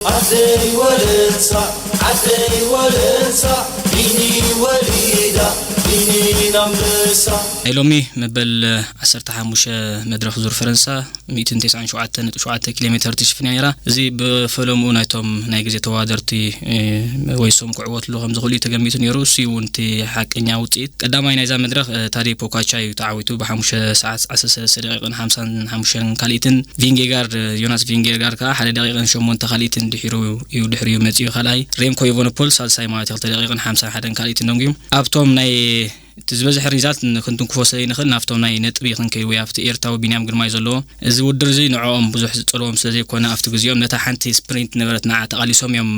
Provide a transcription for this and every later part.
ዓደይ ወለሳ ዓደይ ወለሳ ቢኒ ወሊዳ ቢኒ ናምበሳ ናይ ሎሚ መበል ዓሰርተ ሓሙሽተ መድረኽ ዙር ፈረንሳ ሚእትን ተስዓን ሸውዓተን ነጥቢ ሸውዓተ ኪሎ ሜተር ትሽፍን እያ ነይራ። እዚ ብፈለምኡ ናይቶም ናይ ግዜ ተወዳደርቲ ወይ ሶም ክዕወትሉ ከም ዝኽእሉ እዩ ተገሚቱ ነይሩ። እሱ እውን እቲ ሓቀኛ ውፅኢት። ቀዳማይ ናይዛ መድረኽ ታዴ ፖካቻ እዩ ተዓዊቱ ብሓሙሽተ ሰዓት ዓሰርተ ሰለስተ ደቂቕን ሓምሳን ሓሙሽተን ካልኢትን ቪንጌጋርድ ዮናስ ቪንጌጋርድ ከዓ ሓደ ደቂቕን ሸሞንተ ካልኢትን ድሒሩ እዩ ድሕሪኡ መፂኡ። ካልኣይ ሬምኮ ኢቮኖፖል ሳልሳይ ማለት ክልተ ደቂቕን ሓምሳን ሓደን ካልኢትን ደንጉዩ። ኣብቶም ናይ እቲ ዝበዝሐ ሪዛልት ክንትንክፎ ስለ ይንኽእል ናብቶም ናይ ነጥቢ ክንከይድ ወይ ኣብቲ ኤርትራዊ ቢንያም ግርማይ ዘለዎ እዚ ውድር እዚ ንዕኦም ብዙሕ ዝፀልዎም ስለ ዘይኮነ ኣብቲ ግዜኦም ነታ ሓንቲ ስፕሪንት ነበረት ንዓ ተቓሊሶም እዮም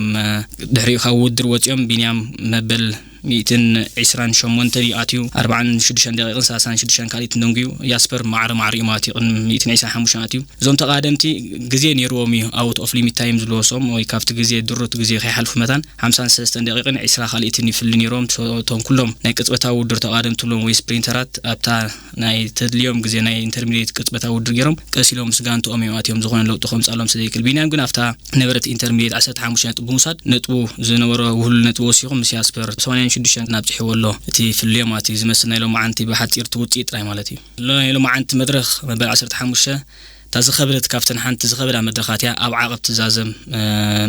ድሕሪኡ ካብ ውድር ወፂኦም። ቢንያም መበል ሚእትን ዕስራን ሸሞንተን እዩ ኣትዩ ኣርባዓን ሽዱሽተን ደቂቕን ሰላሳን ሽዱሽተን ካልኢትን ደንጉዩ። ያስፐር ማዕረ ማዕሪኡ ማለት እዩ ቅድሚ ሚእትን ዕስራን ሓሙሽተን ኣትዩ። እዞም ተቓደምቲ ግዜ ነይርዎም እዩ ኣውት ኦፍ ሊሚት ታይም ዝለወሶም ወይ ካብቲ ግዜ ድሩት ግዜ ከይሓልፉ መታን ሓምሳን ሰለስተን ደቂቕን ዕስራ ካልኢትን ይፍሊ ነይሮም። እቶም ኩሎም ናይ ቅፅበታዊ ውድር ተቓደምቲ ብሎም ወይ ስፕሪንተራት ኣብታ ናይ ተድልዮም ግዜ ናይ ኢንተርሚዲየት ቅፅበታዊ ውድር ገይሮም ቀስ ኢሎም ምስ ጋንትኦም እዮም ኣትዮም ዝኾነ ለውጢ ከምፃሎም ስለ ዘይክእል። ቢንያም ግን ኣብታ ነበረት ኢንተርሚዲየት ዓሰርተ ሓሙሽተ ነጥቢ ብምውሳድ ነጥቡ ዝነበሮ ውህሉ ነጥቢ ወሲኹ ምስ ያስፐር ሰማንያን ሽዱሽተን ናብፅሕዎ ኣሎ። እቲ ፍልዮም ኣትዩ ዝመስል ናይ ሎማዓንቲ ብሓፂርቲ ውፅኢት ጥራይ ማለት እዩ። ናይ ሎማዓንቲ መድረኽ መበል ዓሰርተ ሓሙሽተ እታ ዝኸበደት ካብተን ሓንቲ ዝኸበዳ መድረኻት እያ። ኣብ ዓቐብ ትዛዘም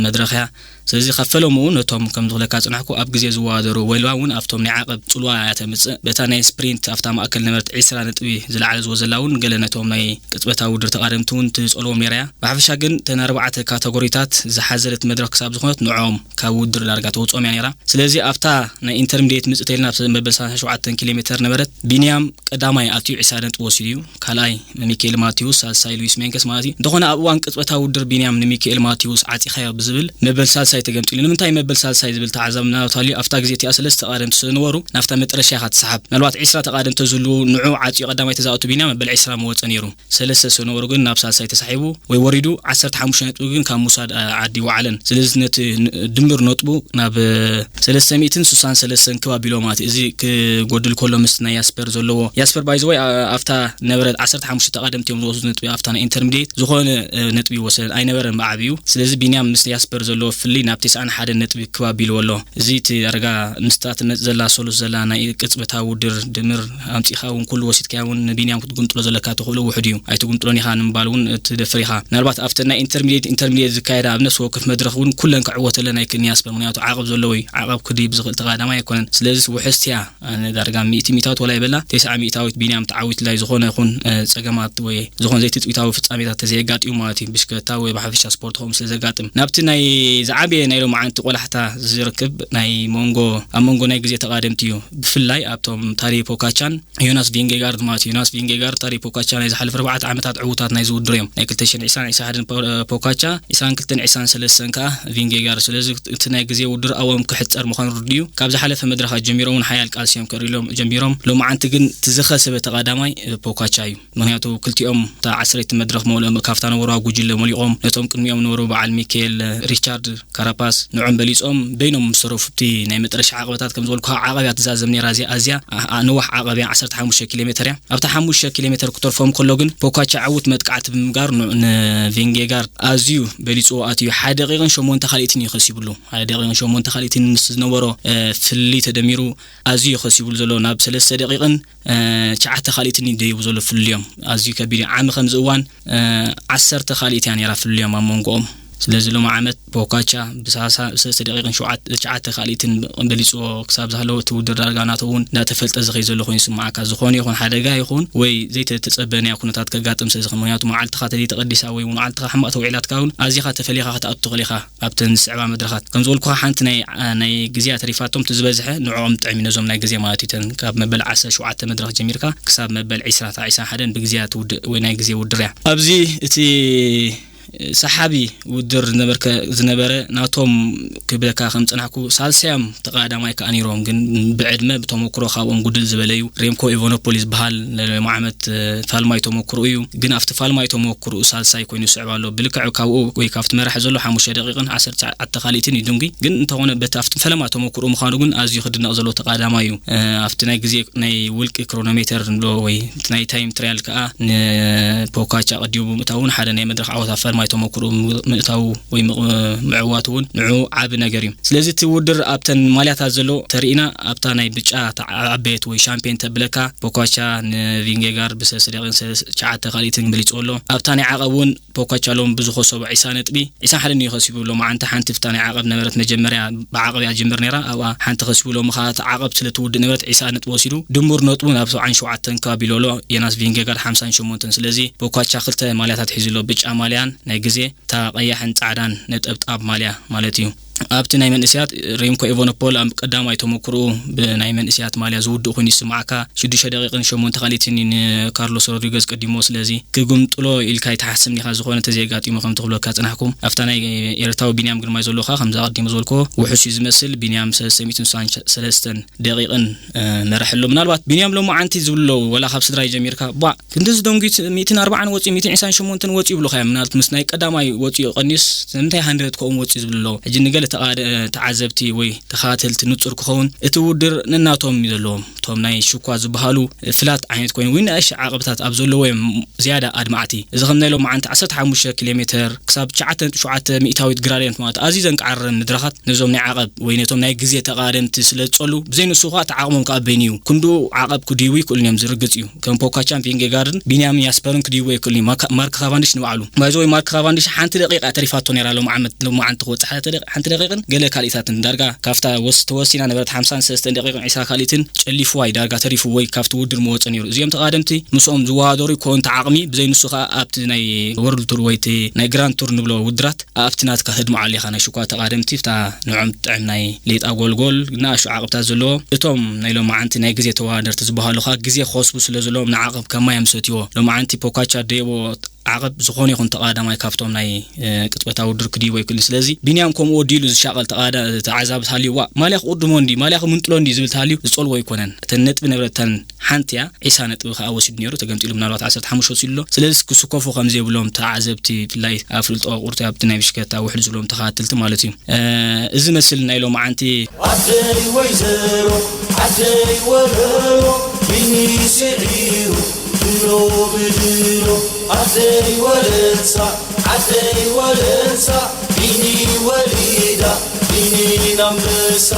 መድረኽ እያ። ስለዚ ካብ ፈለምኡ ነቶም ከም ዝኽለካ ጽናሕኩ ኣብ ግዜ ዝወዳደሩ ወይልዋ እውን ኣብቶም ናይ ዓቐብ ጽልዋ እያ ተምጽእ። በታ ናይ ስፕሪንት ኣብታ ማእከል ነበርት ዕስራ ነጥቢ ዝለዓለ ዝወዘላ እውን ገለ ነቶም ናይ ቅጽበታዊ ውድድር ተቓደምቲ እውን ትጸልዎም ነይራ እያ። ብሓፈሻ ግን እተን ኣርባዕተ ካተጎሪታት ዝሓዘለት መድረኽ ክሳብ ዝኾነት ንዕኦም ካብ ውድድር ዳርጋ ተውጽኦም እያ ነይራ። ስለዚ ኣብታ ናይ ኢንተርሚዲየት ምጽእ ተይልና መበል ሰላሳ ሸውዓተ ኪሎ ሜተር ነበረት። ቢንያም ቀዳማይ ኣትዩ ዕስራ ነጥቢ ወሲዱ እዩ። ካልኣይ ሚካኤል ማቴዎስ፣ ሳልሳይ ሉዊስ ሜንከስ ማለት እዩ። እንተኾነ ኣብ እዋን ቅጽበታዊ ውድድር ቢንያም ንሚካኤል ማቴዎስ ዓጺኻዮ ብዝብል መበል ሳልሳይ ተገምጢሉ። ንምንታይ መበል ሳልሳይ ዝብል ተዓዛቢ ምናልባት ሃልዩ ኣብታ ግዜ እቲኣ ሰለስተ ተቓደምቲ ስለ ዝነበሩ ናብታ መጠረሻ ኢኻ ትሰሓብ። ምናልባት ዕስራ ተቓደምቲ ተዝህልዉ ንዑ ዓጽዩ ቀዳማይ ተዛእቱ ቢንያም መበል ዕስራ ምወጸ ነይሩ። ሰለስተ ስለ ዝነበሩ ግን ናብ ሳልሳይ ተሳሒቡ ወይ ወሪዱ ዓሰርተ ሓሙሽተ ነጥቢ ግን ካብ ምውሳድ ዓዲ ይወዓለን። ስለዚ ነቲ ድምር ነጥቡ ናብ ሰለስተ ሚእትን ስሳን ሰለስተን ክብ ኣቢሎ ማለት እዩ። እዚ ክጎድል ከሎ ምስቲ ናይ ያስፐር ዘለዎ ያስፐር ባይዘወይ ኣብታ ነበረ ዓሰርተ ሓሙሽተ ተቓደምቲ እዮም ዝወስዱ ነጥቢ ኣብታ ናይ ኢንተርሚዲየት ዝኾነ ነጥቢ ይወሰድ ኣይነበረን ብዓብዩ። ስለዚ ቢንያም ምስ ያስፐር ዘለዎ ፍልይ ናብ ተስዓን ሓደን ነጥቢ ክብ ኣቢልዎ ኣሎ። እዚ እቲ ዳርጋ ምስታ ትመጽእ ዘላ ሰሉስ ዘላ ናይ ቅጽበታዊ ውድድር ድምር ኣምጺኻ እውን ኩሉ ወሲድካያ እውን ንቢንያም ክትጉንጥሎ ዘለካ ተኽእሎ ውሑድ እዩ። ኣይትጉንጥሎን ኢኻ ንምባል እውን ትደፍር ኢኻ። ምናልባት ኣብተን ናይ ኢንተርሚዲየት ኢንተርሚዲየት ዝካየዳ ኣብ ነፍሲ ወከፍ መድረኽ እውን ኩለን ክዕወተለን ኣይክእልን ያስፐር ምክንያቱ ዓቐብ ዘለዎ እዩ። ዓቐብ ክድይብ ዝኽእል ተቓዳማይ ኣይኮነን። ስለዚ ውሕስቲ እያ። ኣነ ዳርጋ ሚእቲ ሚእታዊት ወላ ይበላ ተስዓ ሚእታዊት ቢንያም ተዓዊትላይ ዝኾነ ይኹን ጸገማት ወይ ዝኾነ ዘይትጽቢታዊ ፍጻሜታት ተዘየጋጢሙ ማለት እዩ። ብሽክለታ ወይ ብሓፈሻ ስፖርት ከምኡ ስለ ዘጋጥም ናብቲ ናይ ዝዓበየ ናይ ሎማዓንቲ ቆላሕታ ዝርክብ ናይ መንጎ ኣብ መንጎ ናይ ግዜ ተቓደምቲ እዩ። ብፍላይ ኣብቶም ታዴ ፖካቻን ዮናስ ቪንጌጋርድ ማለት እዩ። ዮናስ ቪንጌጋርድ ታዴ ፖካቻ ናይ ዝሓለፈ ኣርባዕተ ዓመታት ዕዉታት ናይ ዝውድር እዮም። ናይ ክልተ ሽሕን ዕስራን ዕስራን ሓደን ፖካቻ፣ ዕስራን ክልተን ዕስራን ሰለስተን ከኣ ቪንጌጋርድ። ስለዚ እቲ ናይ ግዜ ውድር ኣዎም ክሕጸር ምዃኑ ርዱእ እዩ። ካብ ዝሓለፈ መድረኻት ጀሚሮም እውን ሓያል ቃልሲ እዮም ከርእሎም ጀሚሮም። ሎማዓንቲ ግን እቲ ዝኸሰበ ተቓዳማይ ፖካቻ እዩ። ምክንያቱ ክልቲኦም እታ ዓሰርተ መድረኽ መሊኦም ካብታ ነበርዋ ጉጅለ መሊቖም ነቶም ቅድሚኦም ነበሩ በዓል ሚካኤል ሪቻርድ ካራፓስ ንዖም በሊጾም በይኖም ምስ ተረፉ እቲ ናይ መጠረሻ ዓቐበታት ከም ዝበልኩኻ ዓቐብ እያ ትዛዘም ነይራ። እዚኣ ኣዝያ ነዋሕ ዓቐብ እያ። ዓሰርተ ሓሙሽተ ኪሎ ሜተር እያ። ኣብታ ሓሙሽተ ኪሎ ሜተር ክተርፎም ከሎ ግን ፖካቻ ዕዉት መጥቃዕቲ ብምግባር ንቬንጌጋርድ ኣዝዩ በሊጽዎ ኣትዩ ሓደ ደቂቕን ሸሞንተ ካልኢትን እዩ ከሲብሉ። ሓደ ደቂቕን ሸሞንተ ካልኢትን ምስ ዝነበሮ ፍልልይ ተደሚሩ ኣዝዩ እዩ ከሲብሉ ዘሎ። ናብ ሰለስተ ደቂቕን ትሽዓተ ካልኢትን እዩ ደይቡ ዘሎ ፍልልዮም። ኣዝዩ ከቢድ እዩ። ዓሚ ከምዚ እዋን ዓሰርተ ካልኢት እያ ነይራ ፍልልዮም ኣብ መንጎኦም። ስለዚ ሎም ዓመት ፖካቻ ብሳሳ ብሰለስተ ደቂቕን ሸውዓተ ትሽዓተ ካልኢትን በሊፅዎ ክሳብ ዝሃለወ እቲ ውድድር ዳርጋ ናቶ እውን እንዳተፈልጠ ዝኸይ ዘሎ ኮይኑ ይስማዓካ። ዝኾነ ይኹን ሓደጋ ይኹን ወይ ዘይተተፀበነያ ኩነታት ከጋጥም ስለ ዝኽእል ምክንያቱ መዓልትኻ ተዘይተቐዲሳ ወይ እውን መዓልትኻ ሕማቕ ተውዒላትካ እውን ኣዚኻ ተፈሊኻ ክትኣቱ ትኽእል ኢኻ ኣብተን ዝስዕባ መድረኻት። ከም ዝበልኩኻ ሓንቲ ናይ ናይ ግዜያ ተሪፋቶም እቲ ዝበዝሐ ንዕኦም ጥዕም እዩ ነዞም ናይ ግዜ ማለት እዩ። እተን ካብ መበል ዓሰርተ ሸውዓተ መድረኽ ጀሚርካ ክሳብ መበል ዒስራ እታ ዒስራን ሓደን ብግዜያ ትውድእ ወይ ናይ ግዜ ውድር እያ። ኣብዚ እቲ ሰሓቢ ውድር ዝነበርከ ዝነበረ ናቶም ክብለካ ከም ጽናሕኩ ሳልሳዮም ተቐዳማይ ከኣ ነይሮም ግን ብዕድመ ብተመክሮ ካብኦም ጉድል ዝበለ እዩ። ሬምኮ ኢቮኖፖል ዝበሃል ናይ ሎም ዓመት ፋልማይ ተመክሮ እዩ። ግን ኣብቲ ፋልማይ ተመክሮኡ ሳልሳይ ኮይኑ ይስዕብ ኣሎ። ብልክዕ ካብኡ ወይ ካብቲ መራሒ ዘሎ ሓሙሽተ ደቂቕን ዓሰርተ ትሽዓተ ካልኢትን እዩ ድንጉይ። ግን እንተኾነ በቲ ኣብቲ ፈለማ ተመክሮኡ ምዃኑ ግን ኣዝዩ ክድነቕ ዘለዎ ተቐዳማይ እዩ። ኣብቲ ናይ ግዜ ናይ ውልቂ ክሮኖሜተር ንብሎ ወይ እቲ ናይ ታይም ትራያል ከኣ ንፖካቻ ቀዲሙ ብምእታው እውን ሓደ ናይ መድረኽ ዓወት ኣብ ፋልማይ ናይ ተመክሮ ምእታው ወይ ምቕ- ምዕዋት እውን ንዑ ዓቢ ነገር እዩ። ስለዚ እቲ ውድድር ኣብተን ማልያታት ዘሎ ተርኢና ኣብታ ናይ ብጫ ተዓበየት ወይ ሻምፒዮን ተብለካ ፖኳቻ ንቪንጌጋር ብሰለስተ ደቂቕን ሰለስ- ትሽዓተ ካልኢትን በሊፅዎ ኣሎ። ኣብታ ናይ ዓቐብ እውን ፖኳቻ ሎም ብዝኸሰቦ ዒሳ ነጥቢ ዒሳ ሓደን እዩ ከሲቡ። ሎማዓንቲ ሓንቲ ፍታ ናይ ዓቐብ ነበረት። መጀመርያ ብዓቐብ እያ ጅምር ነይራ፣ ኣብኣ ሓንቲ ከሲቡ። ሎሚ ከዓ እቲ ዓቐብ ስለ ትውድእ ነበረት ዒሳ ነጥቢ ወሲዱ ድምር ነጥቡ ናብ ሰብዓን ሸውዓተን ከባቢ ኣሎ። የናስ ቪንጌጋርድ ሓምሳን ሸሞንተን። ስለዚ ፖኳቻ ክልተ ማልያታት ሒዙ ኣሎ፣ ብጫ ማልያን ናይ ግዜ እታ ቀያሕን ጻዕዳን ነጠብጣብ ማልያ ማለት እዩ። ኣብቲ ናይ መንእስያት ሬምኮ ኤቨኖፖል ኣብ ቀዳማይ ተመክሮኡ ብናይ መንእስያት ማልያ ዝውድእ ኮይኑ ይስምዓካ። ሽዱሽተ ደቂቕን ሸሞንተ ካልኢትን ንካርሎስ ሮድሪገዝ ቀዲሞ። ስለዚ ክግምጥሎ ኢልካ ኣይትሓስብን ኢኻ፣ ዝኾነ ተዘየጋጢሙ ከም ትኽብለካ ጽናሕኩም። ኣብታ ናይ ኤርትራዊ ቢንያም ግርማይ ዘሎ ከኣ ከምዛ ቀዲሙ ዝበልክዎ ውሑስ እዩ ዝመስል። ቢንያም ሰለስተ ሚእትን ስሳን ሰለስተን ደቂቕን መራሕ ኣሎ። ምናልባት ቢንያም ሎማዓንቲ ዝብሉ ኣለዉ፣ ወላ ካብ ስድራይ ጀሚርካ ቧዕ ክንድዚ ደንጉዩ ሚእትን ኣርባዓን ወጺኡ፣ ሚእትን ዕስራን ሸሞንተን ወጺኡ ይብሉኻ እዮም። ምናልባት ምስ ናይ ቀዳማይ ወጺኡ ቀኒስ ንምንታይ ሃንድረድ ከምኡ ወጺኡ ዝብሉ ኣለዉ። ሕጂ ንገለ ተቓደ- ተዓዘብቲ ወይ ተኸታተልቲ ንጹር ክኸውን እቲ ውድድር ነናቶም እዩ ዘለዎም። እቶም ናይ ሽኳ ዝበሃሉ ፍላት ዓይነት ኮይኑ ወይ ንኣሽ ዓቐብታት ኣብ ዘለዎ እዮም ዝያዳ ኣድማዕቲ። እዚ ከም ናይ ሎማዓንቲ ዓሰርተ ሓሙሽተ ኪሎ ሜተር ክሳብ ትሽዓተ ነጥቢ ሸውዓተ ሚእታዊት ግራድየንት ማለት ኣዝዩ ዘንቃዕረን መድረኻት ነዞም ናይ ዓቐብ ወይ ነቶም ናይ ግዜ ተቓደምቲ ስለ ዝጸሉ ብዘይ ንሱ ከኣ እቲ ዓቕሞም ከኣ በይኑ እዩ። ክንድኡ ዓቐብ ክድይቡ ይክእሉን እዮም፣ ዝርግጽ እዩ። ከም ፖካቻን ቪንጌጋርድን ቢንያምን ያስፐርን ክድይቡ ኣይክእሉን እዩ። ማካ- ማርክ ካቫንዲሽ ንባዕሉ ባይዘ ወይ ማርክ ካቫንዲሽ ሓንቲ ደቂቃ ተሪፋቶ ነይራ። ሎም ዓመት ሎም ዓንቲ ክወጽእ ሓደ ደቂ- ሓንቲ ደቂቅን ገለ ካልኢታትን ዳርጋ ካብታ ወስ- ተወሲና ነበረት ሓምሳን ሰለስተን ደቂቅን ዒስራ ካልኢትን ጨሊፍዋ እዩ ዳርጋ ተሪፉ ወይ ካብቲ ውድድር ምወጸ ነይሩ። እዚኦም ተቓደምቲ ምስኦም ዝወዳደሩ ይኮኑ እቲ ዓቕሚ፣ ብዘይ ንሱ ከኣ ኣብቲ ናይ ወርልድ ቱር ወይ እቲ ናይ ግራንድ ቱር ንብሎ ውድራት ኣብቲ ናትካ ህድሞ ዓሊኻ ናይ ሽኳ ተቓደምቲ ብታ ንዖም ጥዕም ናይ ሌጣ ጎልጎል ንኣሽቱ ዓቕብታት ዘለዎ እቶም ናይ ሎማዓንቲ ናይ ግዜ ተወዳደርቲ ዝበሃሉ ከኣ ግዜ ክኸስቡ ስለ ዘለዎም ንዓቕብ ከማይ እዮም ሰትይዎ። ሎማዓንቲ ፖካቻ ደየቦ ዓቐብ ዝኾነ ይኹን ተቓዳማይ ካብቶም ናይ ቅጽበታዊ ውድድር ክድይቦ ይክእል። ስለዚ ቢንያም ከምኡ ወዲሉ ዝሻቐል ተዓዛቢ ተሃልዩ ዋ ማልያ ክቕድሞ እንዲ ማልያ ክምንጥሎ እንዲ ዝብል ተሃልዩ ዝጸልዎ ኣይኮነን። እተን ነጥቢ ንብረተን ሓንቲ እያ፣ ዒሳ ነጥቢ ከኣ ወሲዱ ነይሩ ተገምጢሉ ምናልባት ዓሰርተ ሓሙሽተ ወሲዱ ኣሎ። ስለዚ ክስከፉ ከም ዘይብሎም ተዓዘብቲ ብፍላይ ኣፍልጦ ቁርቲ ኣብቲ ናይ ብሽከታ ውሕል ዝብሎም ተኸታተልቲ ማለት እዩ። እዚ መስል ናይ ሎማዓንቲ ዓደይ ወይዘሮ ዓደይ ወረሮ ቢኒ ስዒሩ ድሎ ብድሎ ዓደይ ወለንሳ ዓደይ ወለንሳ ቢኒ ወሊዳ ቢኒ ናምበሳ